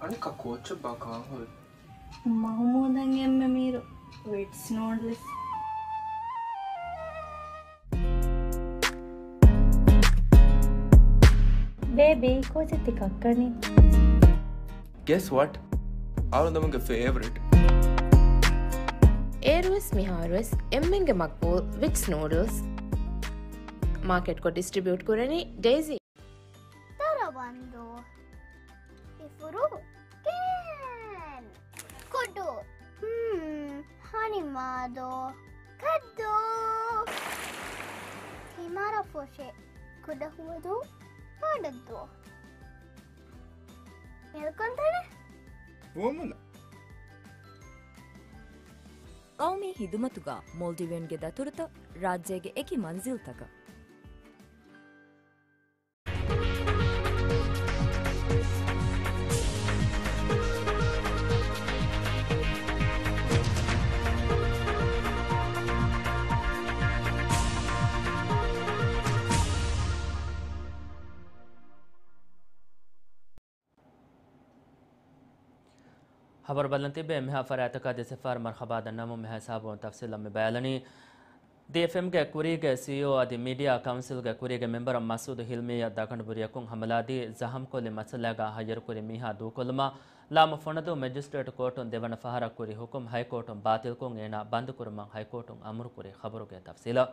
އަނެއްކާ ކޯޗެއް ބާ ކާހޮވެ؟ މަހުމޫދަށް އެންމެ މީރު ވިޓްސް ނޫޑްލްސް. ބޭބީ، ކޯޗެއް ތި ކައްކަނީ؟ Guess what? އަޅުގަނޑުގެ ފޭވަރިޓް. އޭރުވެސް މިހާރުވެސް އެންމެންގެ މަގްބޫލް ވިޓްސް ނޫޑްލްސް. މާކެޓްކޮށް ޑިސްޓްރިބިއުޓް ކުރަނީ ޑެއިސީ. ދަރަވަންދޫ. އިފުރު. ކޭން. ކުޑު. ހްމް. ހަނިމާދޯ. ކައްދޫ. ތިމަރަފުށި. ކުޑަހުވަދޫ. ބޮޑަށްދޫ. މިލްކުންތަނެއް. ފުވައްމުލައް. ޤައުމީ ހިދުމަތުގަ މޯލްޑިވިއަންގެ ދަތުރުތައް ރާއްޖޭގެ އެކި މަންޒިލްތަކަށް. ޚަބަރު ބަލަން ތިބޭ މިހާ ފަރާތަކާ ދެސެފާރު މަރްޙަބާ ދަންނަމުން މިހާ ހިސާބުން ތަފްސީލަށް މި ބަޔާލަނީ. ދީ އެފްއެމްގެ ކުރީގެ ސީއީއޯ އަދި މީޑިއާ ކައުންސިލްގެ ކުރީގެ މެމްބަރ މަސޫދު ހިލްމީއަށް ދަގަނޑު ބުރިޔަކުން ހަމަލާދީ ޒަހަމްކޮށްލި މައްސަލާގަ ހައްޔަރުކުރި މީހާ ދޫކޮށްލުމަށް ލާމު ފޮނަދޫ މެޖިސްޓްރޭޓް ކޯޓުން ދެވަނަ ފަހަރަށް ކުރި ހުކުމް ހައިކޯޓުން ބާތިލްކޮށް އޭނާ ބަންދުކުރުމަށް ހައިކޯޓުން އަމުރުކުރި ޚަބަރުގެ ތަފްސީލަށް.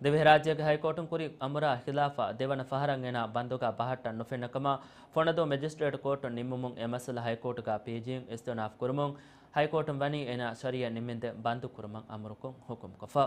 ދިވެހިރާއްޖޭގެ ހައިކޯޓުން ކުރި އަމުރާ ޚިލާފަށް ދެވަނަ ފަހަރަށް އޭނާ ބަންދުގަ ބަހައްޓަން ނުފެންނަ ކަމަށް ފޮނަދޫ މެޖިސްޓްރޭޓް ކޯޓުން ނިންމުމުން އެ މައްސަލަ ހައިކޯޓުގަ ޕީޖީއިން އިސްތިއުނާފް ކުރުމުން ހައިކޯޓުން ވަނީ އޭނާ ޝަރީއަތް ނިމެންދެން ބަންދު ކުރުމަށް އަމުރުކޮށް ހުކުމްކޮށްފަ.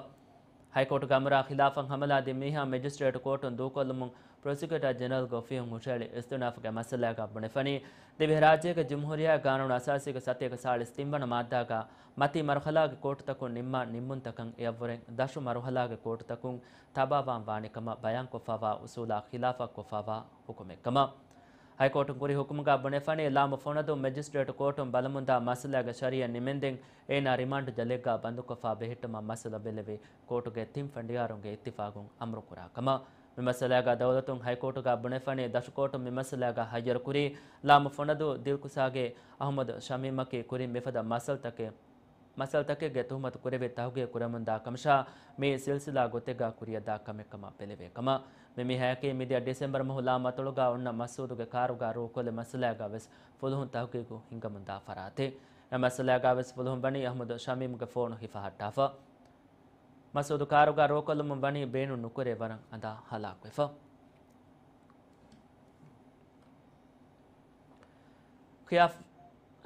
ހައިކޯޓުގެ އަމުރާ ޚިލާފަށް ހަމަލާދިން މީހާ މެޖިސްޓްރޭޓް ކޯޓުން ދޫކޮށްލުމުން ޕްރޮސިކިއުޓާ ޖެނެރަލްގެ އޮފީހުން ހުށަހެޅި އިސްތިއުނާފްގެ މައްސަލާގަ ބުނެފަނީ، ދިވެހިރާއްޖޭގެ ޖުމްހޫރިއްޔާ ގާނޫނު އަސާސީގެ ސަތޭކަ ސާޅީސް ތިންވަނަ މާއްދާގަ މަތީ މަރުހަލާގެ ކޯޓުތަކުން ނިންމާ ނިންމުންތަކަށް އެއަށްވުރެން ދަށު މަރުހަލާގެ ކޯޓުތަކުން ތަބާވާން ވާނެ ކަމަށް ބަޔާންކޮށްފައިވާ އުސޫލާ ޚިލާފަށް ކޮށްފައިވާ ހުކުމެއް ކަމަށް. ހައިކޯޓުން ކުރި ހުކުމުގަ ބުނެފަނީ، ލާމު ފޮނަދޫ މެޖިސްޓްރޭޓް ކޯޓުން ބަލަމުންދާ މައްސަލާގެ ޝަރީއަތް ނިމެންދެން އޭނާ ރިމާންޑް ޖަލެއްގަ ބަންދުކޮށްފަ ބެހެއްޓުމަށް މައްސަލަ ބެލެވި ކޯޓުގެ ތިން ފަނޑިޔާރުންގެ އިއްތިފާގުން އަމުރުކުރާ ކަމަށް. މި މައްސަލާގަ ދައުލަތުން ހައިކޯޓުގަ ބުނެފަނީ، ދަށުކޯޓުން މި މައްސަލާގަ ހައްޔަރުކުރީ ލާމު ފޮނަދޫ ދިލްކުސާގެ އަހުމަދު ޝަމީމަކީ ކުރިން މިފަދަ މައްސަލަތަކެއް، މައްސަލަތަކެއްގެ ތުހުމަތު ކުރެވި ތަހުގީގު ކުރަމުންދާ ކަމަށާ، މި ސިލްސިލާ ގޮތެއްގަ ކުރިއަށްދާ ކަމެއްކަމަށް ބެލެވޭ ކަމަށް. މި މީހާޔަކީ މިދިޔަ ޑިސެމްބަރު މަހު ލާމަތޮޅުގަ އޮންނަ މަސްއޫދުގެ ކާރުގަ ރޯކޮށްލި މައްސަލާގަ ވެސް ފުލުހުން ތަހުގީގު ހިންގަމުންދާ ފަރާތެއް. އެ މައްސަލާގަ ވެސް ފުލުހުން ވަނީ އަހުމަދު ޝަމީމްގެ ފޯނު ހިފަހައްޓާފަ. މަސްއޫދު ކާރުގަ ރޯކޮށްލަމުން ވަނީ ބޭނުން ނުކުރޭ ވަރަށް އަނދާ ހަލާކުވެފަ. ޚިޔާ،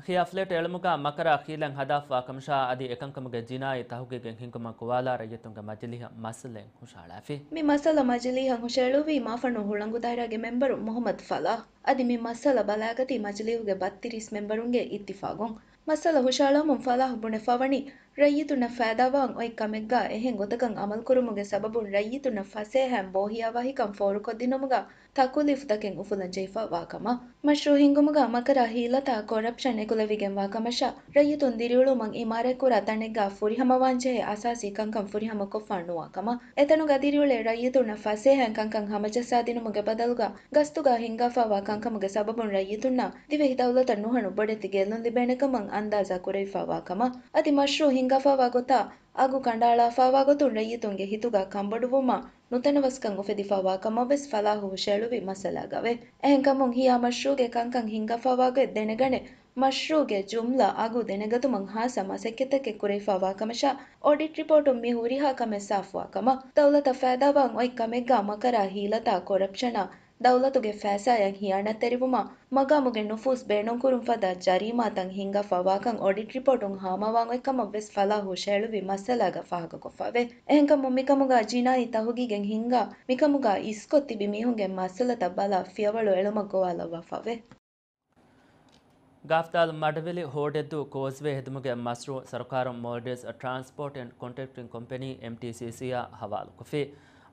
ޚިޔާ ފްލެޓް އެޅުމުގަ މަކަރާ ހީލަތް ހަދާފަވާ ކަމަށާ އަދި އެކަންކަމުގެ ޖިނާއީ ތަހުގީގެއް ހިންގުމަށް ގޮވާލާ ރައްޔިތުންގެ މަޖިލީހަށް މައްސަލައެއް ހުށަހަޅާފި. މި މައްސަލަ މަޖިލީހަށް ހުށައެޅުއްވީ މާފަންނު ހުޅަނގު ދާއިރާގެ މެމްބަރު މުހައްމަދު ފަލާހް. އަދި މި މައްސަލަ ބަލާގަތީ މަޖިލީހުގެ ބައްތިރީސް މެމްބަރުންގެ އިއްތިފާގުން. މައްސަލަ ހުށައަޅަމުން ފަލާހް ބުނެފަވަނީ، ރައްޔިތުންނަށް ފައިދާވާން އޮތް ކަމެއްގާ އެހެން ގޮތަކަށް އަމަލުކުރުމުގެ ސަބަބުން ރައްޔިތުންނަށް ފަސޭހައިން ބޯހިޔާވާހިކަން ފޯރުކޮށްދިނުމުގަ ތަކުލީފުތަކެއް އުފުލަން ޖެހިފަ ވާކަމަށް. މަޝްރޫއު ހިންގުމުގަ މަކަރާ ހީލަތާ ކޮރަޕްޝަން އެކުލެވިގެން ވާކަމަށާ، ރައްޔިތުން ދިރިއުޅުމަށް އިމާރާތްކުރާ ތަނެއްގާ ފުރިހަމަވާންޖެހޭ އަސާސީ ކަންކަން ފުރިހަމަކޮށްފާ ނުވާކަމަށް. އެތަނުގަ ދިރިއުޅޭ ރައްޔިތުންނަށް ފަސޭހައިން ކަންކަން ހަމަޖައްސާދިނުމުގެ ބަދަލުގަ ގަސްތުގަ ހިންގާފާވާ ކަންކަމުގެ ސަބަބުން ރައްޔިތުންނަށް ދިވެހި ދައުލަތަށް ނުހަނު ބޮޑެތި ގެއްލުން ލިބޭނެކަމަށް އަންދާޒާ ކުރެވިފާވާކަމަށް. އަދި މަޝްރޫއު ހިންގާފާވާ ގޮތާ އަގު ކަނޑައަޅާފާވާ ގޮތުން ރައްޔިތުންގެ ހިތުގަ ކަންބޮޑުވުމާ ނުތަނަވަސްކަން އުފެދިފާވާކަމަށްވެސް ފަލާހު ހުށައެޅުއްވި މައްސަލާގަވޭ. އެހެންކަމުން ހިޔާ މަޝްރޫއުގެ ކަންކަން ހިންގާފާވާގޮތް ދެނެގަނެ، މަޝްރޫއުގެ ޖުމްލަ އަގު ދެނެގަތުމަށް ހާއްސަ މަސައްކަތްތަކެއް ކުރެވިފާވާކަމަށާ، އޮޑިޓް ރިޕޯޓުން މި ހުރިހާ ކަމެއް ސާފުވާކަމަށް. ދައުލަތަށް ފައިދާވާން އޮތް ކަމެއްގާ މަކަރާ ހީލަތާ ކޮރަޕްޝަނާ ދައުލަތުގެ ފައިސާއަށް ހިޔާނަތްތެރިވުމާ، މަގާމުގެ ނުފޫޒް ބޭނުންކުރުން ފަދަ ޖަރީމާތައް ހިންގާފާވާކަން އޮޑިޓް ރިޕޯޓުން ހާމަވާން އޮތްކަމަށްވެސް ފަލާހު ހުށައެޅުއްވި މައްސަލާގަ ފާހަގަކޮށްފަވޭ. އެހެންކަމުން މިކަމުގަ ޖިނާއީ ތަހުގީގެއް ހިންގާ، މިކަމުގަ އިސްކޮށް ތިބި މީހުންގެ މައްސަލަތައް ބަލާ ފިޔަވަޅު އެޅުމަށް ގޮވާލައްވާފަވޭ. ގާފްދާލު މަޑުވެލި ހޯޑެއްދޫ ކޯސްވޭ ހެދުމުގެ މަޝްރޫއު ސަރުކާރުން މޯލްޑިވްސް ޓްރާންސްޕޯޓް އެންޑް ކޮންޓްރެކްޓިން ކޮމްޕެނީ، އެމްޓީސީސީ، އާ ހަވާލުކޮށްފި.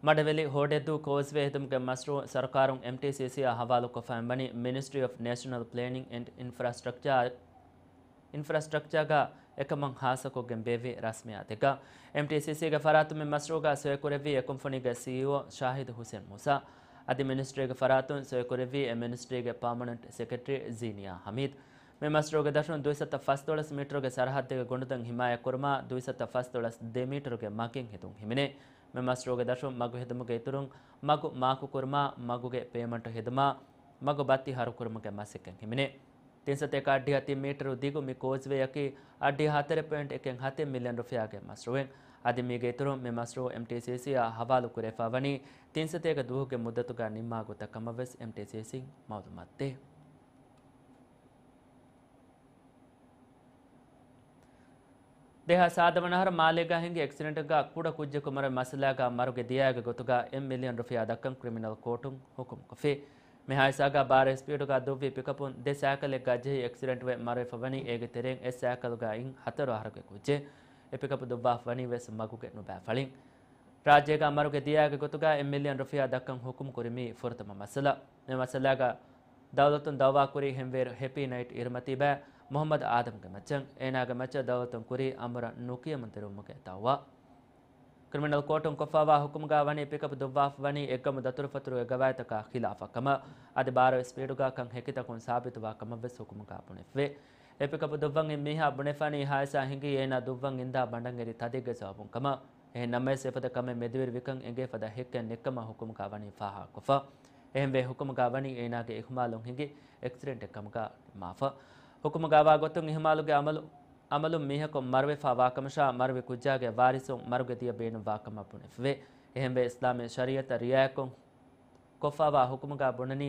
މަޑުވެލި ހޯޑެއްދޫ ކޯސްވޭ ހެދުމުގެ މަޝްރޫއު ސަރުކާރުން އެމްޓީސީސީ އާ ހަވާލުކޮށްފައިން ވަނީ މިނިސްޓްރީ އޮފް ނޭޝަނަލް ޕްލޭނިން އެންޑް އިންފްރާސްޓްރަކްޗާ، އިންފްރާސްޓްރަކްޗާގަ އެކަމަށް ހާއްސަކޮށްގެން ބޭއްވި ރަސްމިއްޔާތެއްގަ. އެމްޓީސީސީގެ ފަރާތުން މި މަޝްރޫއުގަ ސޮއިކުރެއްވީ އެ ކުންފުނީގެ ސީއީއޯ ޝާހިދު ހުސެން މޫސާ. އަދި މިނިސްޓްރީގެ ފަރާތުން ސޮއިކުރެއްވީ އެ މިނިސްޓްރީގެ ޕާމަނަންޓް ސެކްރެޓަރީ ޒީނިޔާ ހަމީދު. މި މަޝްރޫއުގެ ދަށުން ދުއިސައްތަ ފަސްދޮޅަސް މީޓަރުގެ ސަރަހައްދެއްގެ ގޮނޑުދަން ހިމާޔަތްކުރުމާ، ދުއިސައްތަ ފަސްދޮޅަސް ދެ މީޓަރުގެ މަގެއް ހެދުން ހިމެނޭ. މި މަޝްރޫއުގެ ދަށުން މަގު ހެދުމުގެ އިތުރުން، މަގު މާކުކުރުމާ، މަގުގެ ޕޭމަންޓު ހެދުމާ، މަގު ބައްތި ހަރުކުރުމުގެ މަސައްކަތް ހިމެނޭ. ތިންސަތޭކަ އައްޑިހަ ތިން މީޓަރު ދިގު މި ކޯސްވޭއަކީ އައްޑިހަ ހަތަރެއް ޕޮއިންޓް އެކެއް ހަތެއް މިލިއަން ރުފިޔާގެ މަޝްރޫއެއް. އަދި މީގެ އިތުރުން މި މަޝްރޫއު އެމްޓީސީސީއާ ހަވާލު ކުރެވިފަ ވަނީ ތިންސަތޭކަ ދުވަހުގެ މުއްދަތުގަ ނިންމާ ގޮތަށް ކަމަށްވެސް އެމްޓީސީސީން މައުލޫމާތު ދޭ. ދެހާސް ސާދަ ވަނަ އަހަރު މާލޭގަ ހިނގި އެކްސިޑެންޓްގަ ކުޑަ ކުއްޖަކު މަރުވި މައްސަލާގަ މަރުގެ ދިޔައިގެ ގޮތުގަ އެއް މިލިއަން ރުފިޔާ ދައްކަން ކްރިމިނަލް ކޯޓުން ހުކުމްކޮށްފި. މި ހާދިސާގަ ބާރަ ސްޕީޑުގަ ދުއްވި ޕިކަޕުން ދެ ސައިކަލެއްގަ ޖެހި އެކްސިޑެންޓްވެ މަރުވެފަ ވަނީ އޭގެ ތެރެއިން އެއް ސައިކަލުގައި ހަތަރު އަހަރުގެ ކުއްޖެއް. އެ ޕިކަޕު ދުއްވާފަ ވަނީ ވެސް މަގުގެ ނުބައި ފަޅިން. ރާއްޖޭގަ މަރުގެ ދިޔައިގެ ގޮތުގަ އެއް މިލިއަން ރުފިޔާ ދައްކަން ހުކުމް ކުރި މީ ފުރަތަމަ މައްސަލަ. މި މައްސަލާގަ ދައުލަތުން ދައުވާކުރީ ހެންވޭރު ހެޕީ ނައިޓް އިރުމަތީބާ މުހައްމަދު އާދަމްގެ މައްޗަށް. އޭނާގެ މައްޗަށް ދައުލަތުން ކުރީ އަނބުރަށް ނުކިޔަމަންދެރުވުމުގެ ދައުވާ. ކްރިމިނަލް ކޯޓުން ކޮށްފައިވާ ހުކުމުގަ ވަނީ ޕިކަޕް ދުއްވާފަ ވަނީ އެއްގަމު ދަތުރުފަތުރުގެ ގަވާއިދުތަކާ ޚިލާފަށް ކަމަށް. އަދި ބާރަ ސްޕީޑުގަ ކަން ހެކިތަކުން ސާބިތުވާ ކަމަށްވެސް ހުކުމުގަ ބުނެފެވޭ. އެ ޕިކަޕް ދުއްވަން އިން މީހާ ބުނެފާނީ ހާދިސާ ހިނގީ އޭނާ ދުއްވަން އިންދާ ބަނޑަށް އެރި ތަދެއްގެ ސަބަބުން ކަމަށް. އެހެން ނަމަވެސް އެފަދަ ކަމެއް މެދުވެރިވިކަން އެނގޭ ފަދަ ހެއްކެއް ނެއްކަމަށް ހުކުމުގަ ވަނީ ފާހަގަކޮށްފަ. އެހެންވެ ހުކުމުގަ ވަނީ އޭނާގެ އިހުމާލުން ހިނގި އެކްސިޑެންޓެއް ކަމުގަ ނިންމާފަ. ހުކުމުގަ ވާ ގޮތުން އިހުމާލުގެ އަމަލު، އަމަލުން މީހަކު މަރުވެފަ ވާކަމަށާ މަރުވި ކުއްޖާގެ ވާރިސުން މަރުގެ ދިޔަ ބޭނުންވާ ކަމަށް ބުނެފަވޭ. އެހެންވެ އިސްލާމީ ޝަރީއަތަށް ރިއާޔަތްކޮށް ކޮށްފައިވާ ހުކުމުގަ ބުނަނީ،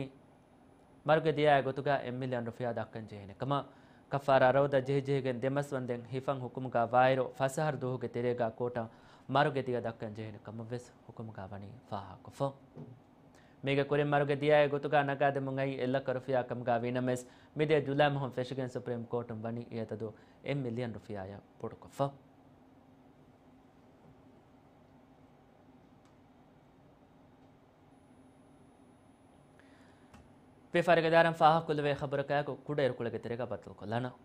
މަރުގެ ދިޔައިގެ ގޮތުގަ އެއް މިލިއަން ރުފިޔާ ދައްކަން ޖެހޭނެ ކަމަށް. ކައްފާރާ ރައުދަ ޖެހިޖެހިގެން ދެމަސްވަންދެން ހިފަން ހުކުމުގަ ވާއިރު، ފަސް އަހަރު ދުވަހުގެ ތެރޭގަ ކޯޓަށް މަރުގެ ދިޔަ ދައްކަން ޖެހޭނެ ކަމަށްވެސް ހުކުމުގަ ވަނީ ފާހަގަކޮށްފަ. މީގެ ކުރިން މަރުގެ ދިޔައިގެ ގޮތުގަ ނަގާދެމުން އައީ އެއް ލައްކަ ރުފިޔާ ކަމުގަ ވީނަމަވެސް، މިދިޔަ ޖުލައި މަހުން ފެށިގެން ސުޕްރީމް ކޯޓުން ވަނީ އެ އަދަދު އެއް މިލިއަން ރުފިޔާއަށް ބޮޑުކޮށްފަ. ވިޔަފާރިގެ ދާއިރާއިން ފާހަގަކޮށްލެވޭ ޚަބަރަކާއެކު ކުޑަ އިރުކޮޅެއްގެ ތެރޭގަ ބައްދަލުކޮށްލާނަން.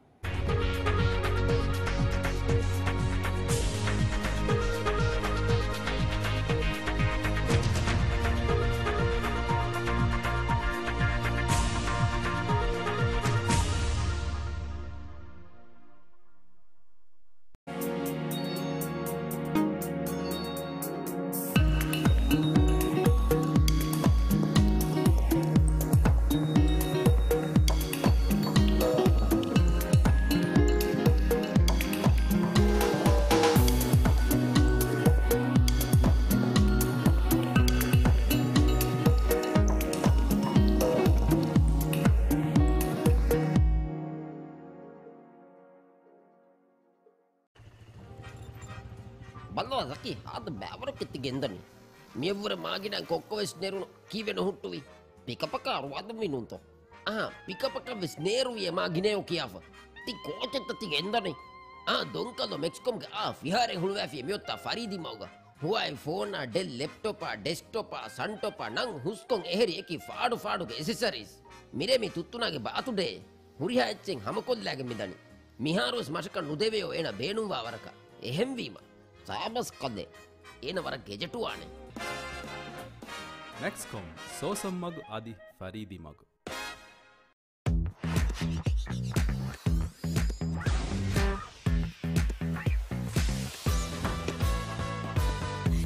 ބައްލަވާ ޒަކީ، ހާދަ ބައިވަރަކަށް ތި ގެންދަނީ. މިއަށްވުރެ މާގިނައިން ކޮއްކޮ ވެސް ނެރުނު. ކީއްވެ ނުހުއްޓުވީ؟ ޕިކަޕަކަށް އަރުވާލަންވީ ނޫންތޯ؟ އަހާ، ޕިކަޕަކަށް ވެސް ނޭރުވިއޭ މާގިނައޭ ކިޔާފަ. ތި ކޯޗެއްތަ ތި ގެންދަނީ؟ އާ، ދޮންކަލޯ މެކްސްކޮމްގެ އާ ފިހާރައިން ހުޅުވާފިޔޭ މިއޮތާ ފަރީދީ މަގުގަ. ހުވާއި ފޯނާ، ޑެލް ލެޕްޓޮޕާ، ޑެސްކްޓޮޕާ، ސަންޓޮޕާ ނަން ހުސްކޮށް އެހެރި އެކި ފާޑު ފާޑުގެ އެސެސަރީސް. މިރޭ މި ތުއްތުނާގެ ބާތުޑޭ. ހުރިހާ އެއްޗެއް ހަމަކޮށްލާގެން މިދަނީ. މިހާރުވެސް މަށަކަށް ނުދެވެޔޯ އޭނަ ބޭނުންވާ ވަރަކަށް. އެހެންވީމަ، ސާބަސް ކަލޭ. އޭނަ ވަރަށް ގެޖެޓުވާނެ. މެކްސްކޮމް، ސޯސަން މަގު އަދި ފަރީދީ މަގު.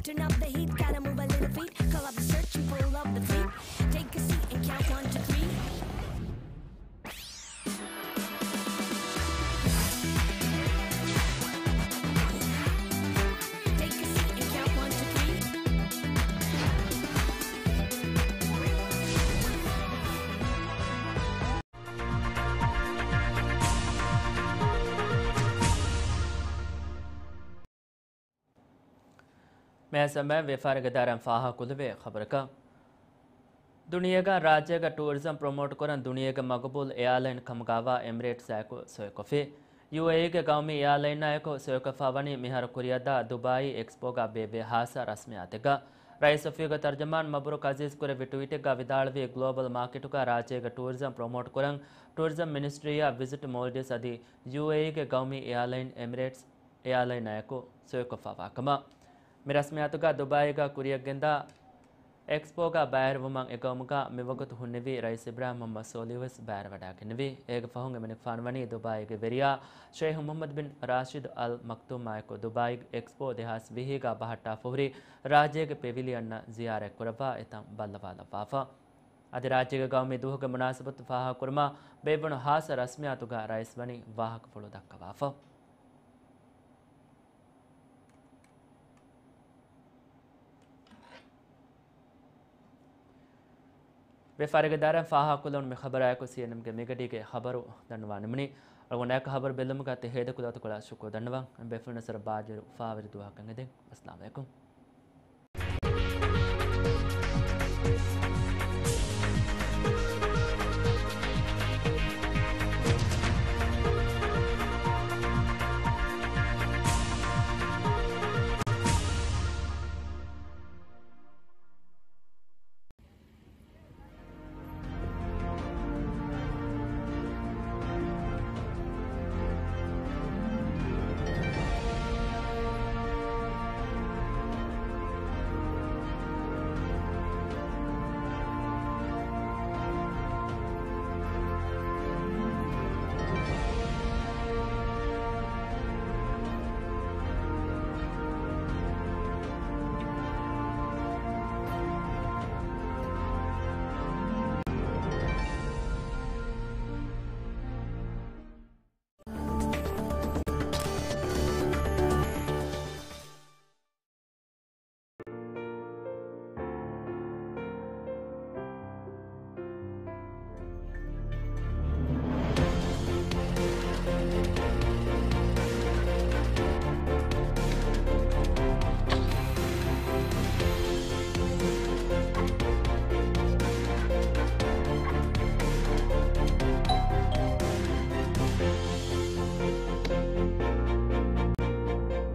Turn up the heat, gotta move a little feet. Call up the search and pull up the fleet. Take a seat and count one, two, three. Take a seat and count one, two, three. މޭ ސަމައިން ވިޔަފާރިގެ ދާއިރާއިން ފާހަގަކުރެވޭ ޚަބަރަކަށް. ދުނިޔޭގަ ރާއްޖޭގަ ޓޫރިޒަމް ޕްރޮމޯޓް ކުރަން ދުނިޔޭގެ މަގުބޫލު އެއާލައިން ކަމުގައިވާ އެމިރޭޓްސްއާއެކު ސޮއިކޮށްފި. ޔޫއޭއީގެ ގައުމީ އެއާލައިނާއެކު ސޮއިކޮށްފަވަނީ މިހާރު ކުރިއަށްދާ ދުބާއީ އެކްސްޕޯގަ ބޭއްވި ހާއްސަ ރަސްމިއްޔާތެއްގަ. ރައީސް އޮފީހުގެ ތަރްޖަމާން މަބްރޫކް އަޒީޒް ކުރެއްވި ޓްވީޓެއްގަ ވިދާޅުވީ، ގްލޯބަލް މާކެޓުގަ ރާއްޖޭގެ ޓޫރިޒަމް ޕްރޮމޯޓް ކުރަން ޓޫރިޒަމް މިނިސްޓްރީއާ ވިޒިޓް މޯލްޑިވްސް އަދި ޔޫއޭއީގެ ގައުމީ އެއާލައިން އެމިރޭޓްސް އެއާލައިނާއެކު ސޮއިކޮށްފަވާކަމަށް. މި ރަސްމިއްޔާތުގަ ދުބާއީގަ ކުރިއަށްގެންދާ އެކްސްޕޯގަ ބައިވެރިވުމަށް އެންގެވުމުގަ މިވަގުތު ހުންނެވި ރައީސް އިބްރާހިމް މުޙައްމަދު ސޯލިހު ވެސް ބައިވެރިވަޑައިގެންނެވި. އޭގެ ފަހުން އެމަނިކުފާނު ވަނީ ދުބާއީގެ ވެރިޔާ ޝޭޚް މުޙައްމަދު ބިން ރާޝިދު އަލް މަކްތޫމާއެކު ދުބާއީ އެކްސްޕޯ ދެހާސް ވިހިގަ ބަހައްޓާފަ ހުރި ރާއްޖޭގެ ޕެވިލިއަންއަށް ޒިޔާރަތްކުރައްވާ އެތަން ބައްލަވާލައްވާފަ. އަދި ރާއްޖޭގެ ގައުމީ ދުވަހުގެ މުނާސަބަތު ފާހަގަކުރުމަށް ބޭއްވުނު ހާއްސަ ރަސްމިއްޔާތުގަ ރައީސް ވަނީ ވާހަކަފުޅު ދައްކަވާފަ. ވިޔަފާރިގެ ދާއިރާއިން ފާހަގަކުރެވުނު މި ޚަބަރާއެކު ސީއެންއެމްގެ މިގަޑީގެ ޚަބަރު ދަންނަވާނަމުން. އަޅުގަނޑާއެކު ޚަބަރު ބެލުމުގަ ތި ހޭދަކުރި އަތުކޮޅަށް ޝުކުރު ދަންނަވަން. ބޭފުޅުންނަށް ބާއްޖަވެރި އުފާވެރި ދުވަހަކަށް އެދެން. އައްސަލާމު ޢަލައިކުމް.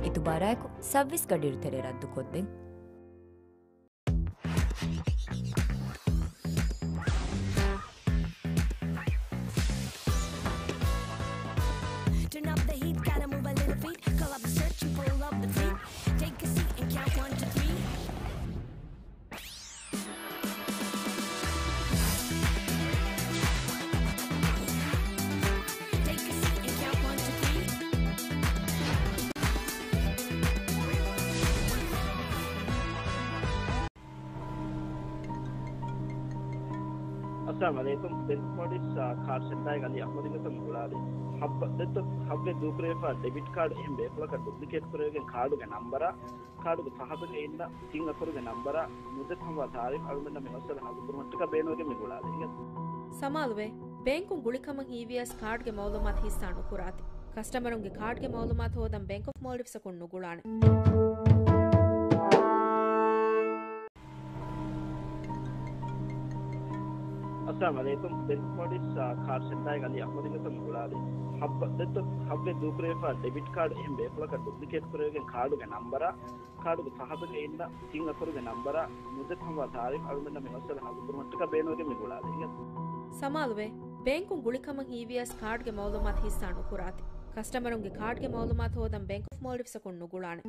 އިތުބާރާއެކު ސައުވީސް ގަޑިއިރު ތެރޭ ރައްދުކޮށްދެން. Turn up the heat, gotta move a little feet. Call up the search and pull up the fleet. Take a seat and count one, two, three. އައްސަލާމު ޢަލައިކުމް. ބެންކް މޯލްޑިވްސް، އާ، ކާޑް ސެންޓާގެ އަލީ އަޙްމަދުގެ މި ގުޅާލީ. ހައްވަ-، ދެއްތޯ ހައްވެ ދޫކުރެވިފާ ޑެބިޓް ކާޑް އެހެން ބޭފުޅަކަށް ޑުޕްލިކޭޓް ކުރެވިގެން ކާޑުގެ ނަންބަރާ، ކާޑުގެ ފަހަތުގައި އިންނަ ތިން އަކުރުގެ ނަންބަރާ ނުދެއްކަމަށް ތާރީފް އަޅުގަނޑަށް މި މައްސަލަ ހައްލު ކުރުމަށްޓަކާ ބޭނުންވެގެން މި ގުޅާލީ. ސަމާލުވެ، ބޭންކުން ގުޅިކަމަށް ހީވިޔަސް ކާޑްގެ މައުލޫމާތު ހިއްސާ ނުކުރާތި. ކަސްޓަމަރުންގެ ކާޑްގެ މައުލޫމާތު ހޯދަން ބޭންކް އޮފް މޯލްޑިވްސަކުން ނުގުޅާނެ. އައްސަލާމު ޢަލައިކުމް. ބެންކް އޮފް މޯލްޑިވްސް، އާ، ކާޑް ސެންޓާގެ އަލީ އަޙްމަދުގެ މި ގުޅާލީ. ހައްވަ ދެއްތޯ، ހައްވެ ދޫކުރެވިފާ ޑެބިޓް ކާޑް އެހެން ބޭފުޅަކަށް ޑުޕްލިކޭޓް ކުރެވިގެން ކާޑުގެ ނަންބަރާ، ކާޑުގެ ފަހަތުގައި އިންނަ ތިން އަކުރުގެ ނަންބަރާ ނުދެއްކަންވާ ތާރީޚް އަޅުގަނޑަށް މި މައްސަލަ ހައްލު ކުރުމަށްޓަކާ ބޭނުންވެގެން މި ގުޅާލީ. ސަމާލުވޭ، ބޭންކުން ގުޅިކަމަށް ހީވިޔަސް ކާޑްގެ މައުލޫމާތު ހިއްސާ ނުކުރާތި. ކަސްޓަމަރުންގެ ކާޑްގެ މައުލޫމާތު ހޯދަން ބެންކް އޮފް މޯލްޑިވްސަކުން ނުގުޅާނެ.